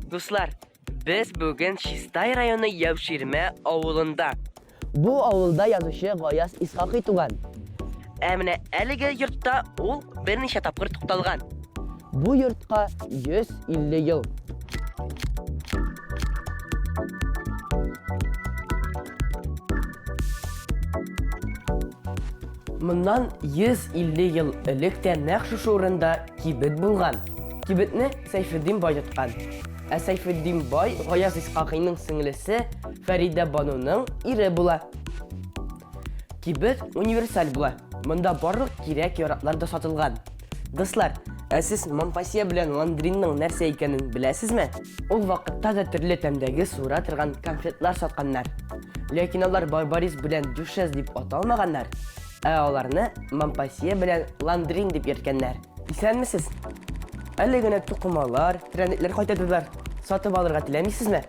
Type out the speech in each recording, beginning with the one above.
Дуслар, без бүген Чистай районы Яуширмә авылында. Бу авылда язучы Гаяз Исхакый туган. Ә менә әлеге йортта ул берничә тапкыр тукталган. Бу йортка 150 ел. Моннан 150 ел элек тә нәкъ шушы урында кибет булган. Кибетне Сәйфетдин бай тоткан. Ә Сәйфетдин бай Гаяз Исхакыйның сеңлесе Фәридә Бануның ире була. Кибет универсаль була. Монда барлык кирәк-яраклар да сатылган. Дуслар, ә сез Монпасье белән Ландринның нәрсә икәнен беләсезме? Ул вакытта да төрле тәмдәге суыра торган конфетлар сатканнар. Ләкин алар Барбарис белән Дюшес дип аталмаганнар, ә аларны Монпасье белән Ландрин дип йөрткәннәр. Исәнмесез! Әле генә тукымалар, прәннекләр кайтардылар. Сатып алырга теләмисезме?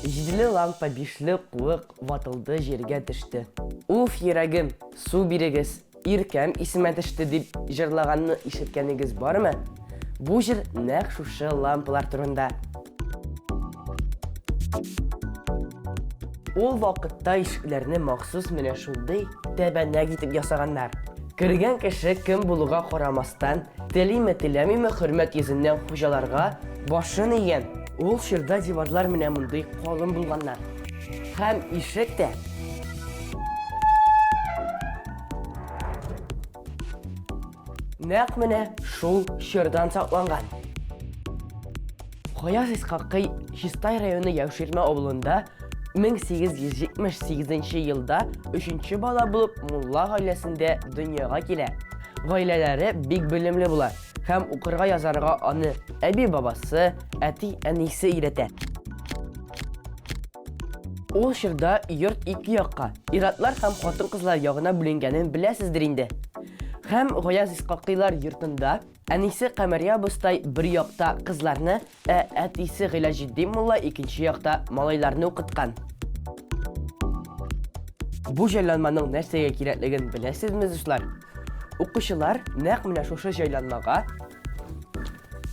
Җиделе лампа, бишле куык ватылды, җиргә төште. Уф, йөрәгем, су бирегез, иркәм исемә төште, дип җырлаганны ишеткәнегез бармы? Бу җыр нәкъ шушы лампалар турында. Ул вакытта ишекләрне махсус менә шундый тәбәнәк итеп ясаганнар. Кергән кеше кем булуга карамастан, телиме-теләмиме хөрмәт йөзеннән хуҗаларга башын игән. Ул чорда диварлар менә мондый калын булганнар. Һәм ишек тә. Нәкъ менә шул чордан сакланган. Гаяз Исхакый Чистай районы Яуширмә авылында 1878 елда өченче бала булып мулла гаиләсендә дөньяга килә. Гаиләләре бик белемле була һәм укырга язарга аны әби-бабасы, әти-әнисе өйрәтә. Ул чорда йорт ике якка, ир-атлар һәм хатын-кызлар ягына бүленгәнен беләсездер инде. Һәм Гаяз Исхакыйлар йортында әнисе Камәрия абыстай бер якта кызларны, ә әтисе Гыйләҗетдин мулла икенче якта малайларны укыткан. Бу җайланманың нәрсәгә кирәклеген беләсезме, дуслар? Укучылар нәкъ менә шушы җайланмага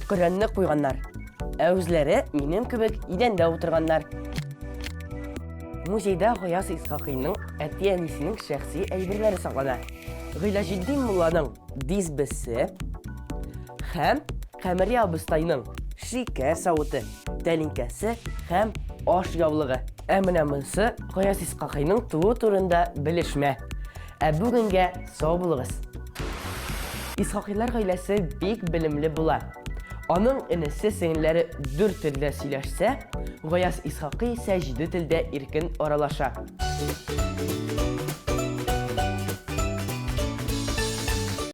Коръәнне куйганнар. Ә үзләре минем кебек идәндә утырганнар. Музейда Гаяз Исхакыйның әти-әнисенең шәхси әйберләре саклана. Гыйләҗетдин мулланың дисбесе һәм Камәрия абыстайның шикәр савыты, тәлинкәсе һәм аш яулыгы. Ә менә монысы Гаяз Исхакыйның тууы турында белешмә. Ә бүгенгә сау булыгыз. Исхакыйлар гаиләсе бик белемле була. Аның энесе, сеңелләре дүрт телдә сөйләшсә, Гаяз Исхакый исә җиде телдә иркен аралаша.